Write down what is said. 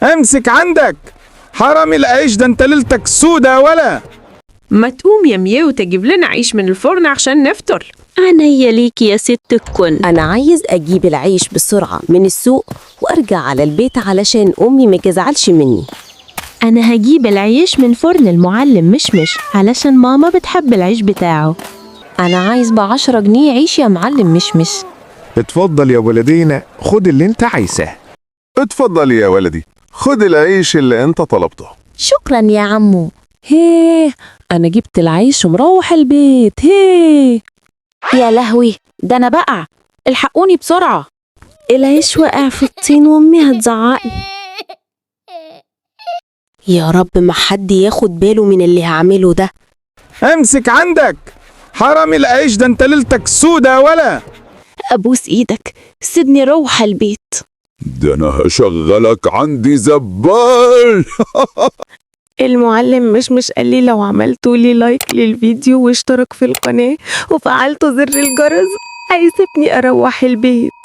امسك عندك حرامي العيش، ده انت ليلتك سودة يا ولا. ما تقوم يا مياو تجيب لنا عيش من الفرن عشان نفطر. عينيا ليكي يا ست الكل. أنا عايز أجيب العيش بسرعة من السوق وأرجع على البيت علشان أمي ما تزعلش مني. أنا هجيب العيش من فرن المعلم مشمش علشان ماما بتحب العيش بتاعه. أنا عايز ب10 جنيه عيش يا معلم مشمش. اتفضل يا ولدينا، خد اللي انت عايزاه. اتفضل يا ولدي، خد العيش اللي انت طلبته. شكرا يا عمو. هيه، أنا جبت العيش ومروح البيت. هيه. يا لهوي، ده أنا بقع، الحقوني بسرعة. العيش وقع في الطين وأمي هتزعقني. يا رب ما حد ياخد باله من اللي هعمله ده. امسك عندك حرامي العيش، ده انت ليلتك سودة يا ولا. أبوس إيدك، سيبني روح البيت. ده انا هشغلك عندي زبال. المعلم مشمش قال لي لو عملتوا لي لايك للفيديو واشتراك في القناة وفعلتوا زر الجرس هيسيبني اروح البيت.